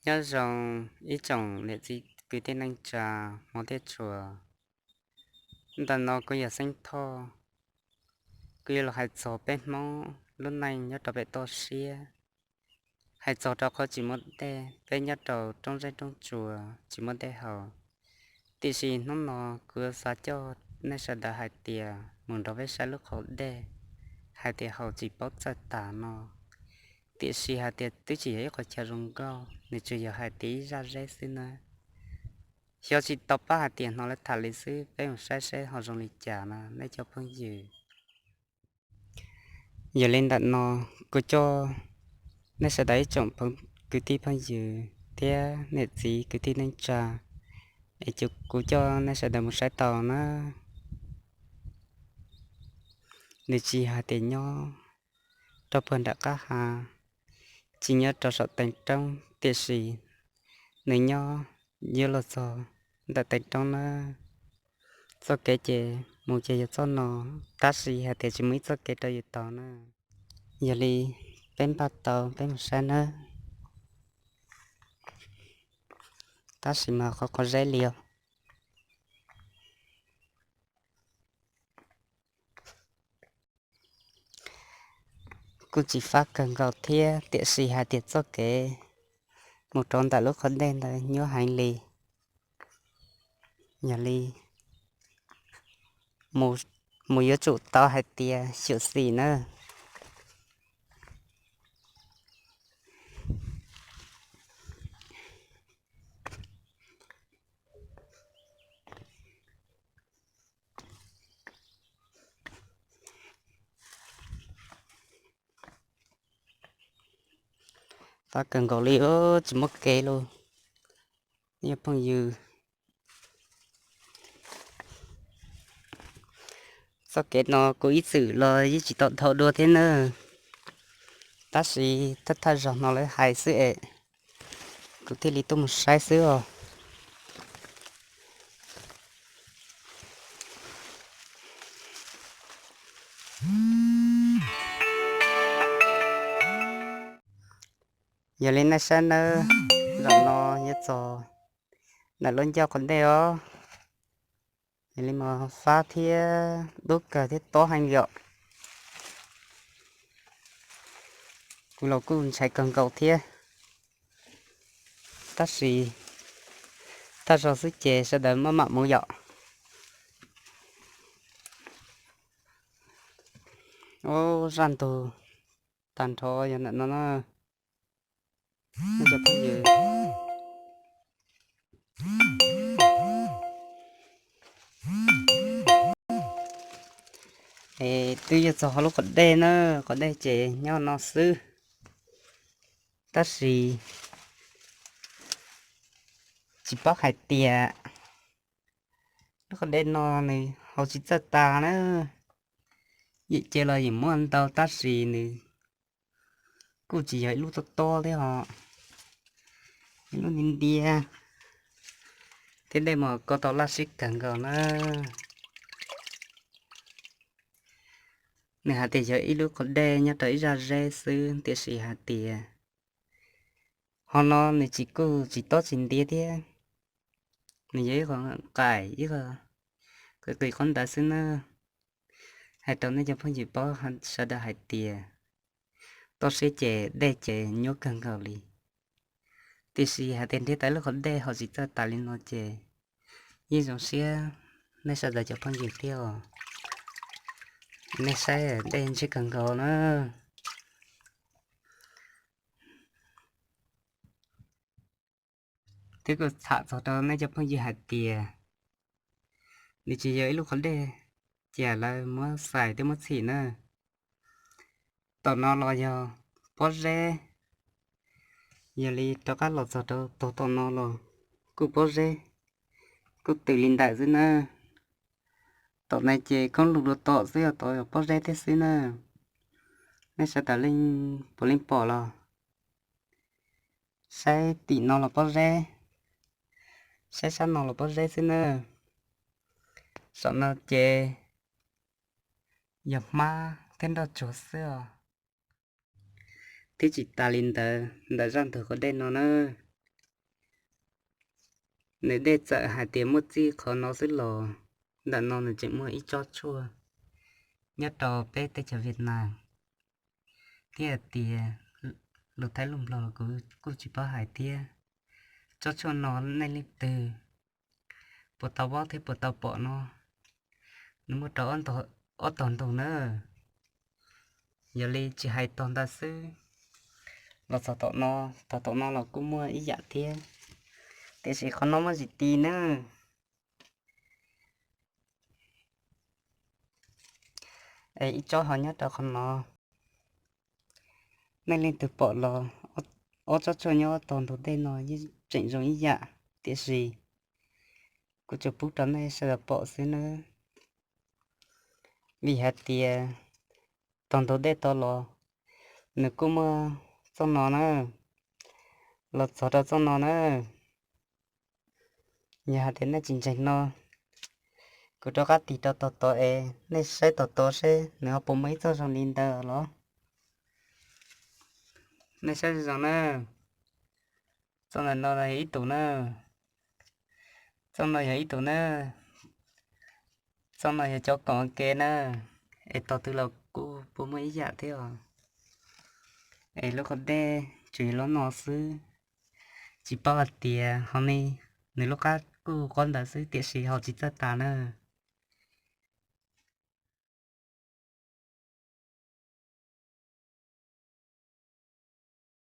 Nyob zoo ib tsoom niam txiv kwv tij neej tsa Hmoob thiab tshua. Ntawm no kuv yog Xeeb Thoj, kuv yuav los hais txog peb Hmoob lub neej nyob rau pem toj siab, hais txog rau qhov tsis muaj dej, peb nyob rau roob zeb roob tsua tsis muaj dej haus. Tiam sis hnub no kuv xav coj nej sawv daws hais tias mus nrog peb saib lub qhov dej, hais tias haus tsis paub txawj tas no. Tiam sis hais tias twb tsis yog ib qhov chaw zoo nkauj, nws tsuas yog hais tias ib zaj zeb xwb nawb. Xyov tsis tau paub hais tias hnov lawv tham li xwb, peb mus saib saib ho zoo li cas no nej cov phooj ywg. Yog li ntawm no kuv coj nej sawv daws ib tsoom kwv tij phooj ywg thiab niam txiv kwv tij neej tsa, es kuv coj nej sawv daws mus saib tau na. Nws tsis hais tias nyob rau puag nram qab ha, tsis nyob rau saum teev roob, tiam sis nws nyob yuav luag txog ntawm teev roob na. Txoj kev ces mus ces yog txoj no, tab sis hais tias tsis muaj ib txoj kev rau yus tau na. Yog li peb npaj tau peb mus saib nawb. Tab sis mas qhov qhov zeb li os. Kuj tsis fab kawg nkaus thiab, tiam sis hais tias txoj kev mus rau ntawm lub qhov dej ntawd nyuaj heev li. Yog li mus yuav tsum tau hais tias xyuam xim nawb. Fab kawg nkaus li, tsis muaj kev li. Phooj ywg, txoj kev no kuv ib txwm los yeej tsis tau dhau dua thiab na, tab sis thawj thawj zaug no lawv hais xwb es kuv thiaj li tuaj mus saib xwb os. Yog li nej saib nawb, zaum no yuav txog ntawm lub ncauj qhov dej os. Yog li mas fab thiab dub kawg thiab tob heev li os. Kuv los kuj ntshai kawg nkaus thiab, tab sis thawj zaug xwb ces sawv daws maj mam mus yom. Ub, zaj ntug tag nrho yog ntawm no na. Es twb yuav txog hauv lub qhov dej na, qhov dej ces nyob no xwb, tab sis tsis paub hais tias lub qhov dej no nws haus tsis txawj tas na. Yim ce los yim muaj ntau tab sis nws kuj tsis yog ib lub tob tob thiab ho, ib lub ntiab ntiab thiab dej mas ko tau laj sib kawg nkaus na. Nws hais tias yog ib lub qhov dej nyob rau ib zaj zeb xwb, tiam sis hais tias ho no nws tsis kuj tsis tob tsis ntiab thiab, nws yog ib qho nqaim ib qho qis qis qhov ntawd xwb na. Hais rau nej cov phooj ywg paub sawv daws hais tias toj siab ces dej ces nyuaj kawg nkaus li, tiam sis hais tias nrhiav tau lub qhov dej haus tsis txawj tas li no ces yeej zoo siab nej sawv daws cov phooj ywg thiab os. Nej saib dej ntshiab kawg nkaus na. Thiab kuj tham txog rau nej cov phooj ywg hais tias nws tsis yog ib lub qhov dej cia lawv muab xais thiab muab txhim na. Tom no los yog pob zeb, yog li rov qab los txog rau tog tom no los kuj pob zeb, kuj twm li ntawm xwb na. Tom no ces koob lug dua tom xwb, yog tom pob zeb thiab xwb na. Nej sawv daws leej puav leej pom los, saib tim no los pob zeb, saib sab no los pob zeb xwb na. Saum no ces yog hmab thiab nroj tsuag xwb os. Thiab tsis tas li ntawd, ntawm zaj ntug qhov dej no na, Nws dej txawm hais tias muaj txij qhov no xwb los ntawm no nws tseem muaj ib tsob tshuaj nyob rau peb teb chaws Vietnam. Thiab hais tias lus Thaib lus Nplog los kuv kuj tsis paub hais thiab. Tsob tshuaj no nej leej twg puas tau paub thiab puas tau pom no, nws muaj rau ob tog ntug na. Yog li tsis hais tog ntawd xwb, los txog tom no, tog tom no los kuj muaj ib yam thiab, tiam sis qhov no muaj tsis ti na. Es ib tsob ho nyob rau qhov no, nej leej twg pom los, ob tsob tshuaj nyob tog ntug dej no yeej tseem zoo ib yam, tiam sis kuv tsuas pub rau nej sawv daws pom xwb nawb. Vim hais tias tog ntug dej tod los nws kuj muaj txoj no na, los txog rau txoj no na. Yog hais tias nej tsis ntseeg no, kuv rov qab tig rau tog tod es nej saib tog tod seb nws ho puas muaj ib txoj zoo li ntawd los. Nej saib zoo na, txoj ntawm no yog ib tug na, txoj no yog ib tug na, txoj no yog cov koom ua ke na, es tog twg los kuj puas muaj ib yam thiab os. Es lub qhov dej tsuas yog lub no xwb, tsis paub hais tias ho ne, nws lub qab kuj qob ntawd xwb tiam sis ho tsis txawj tas na.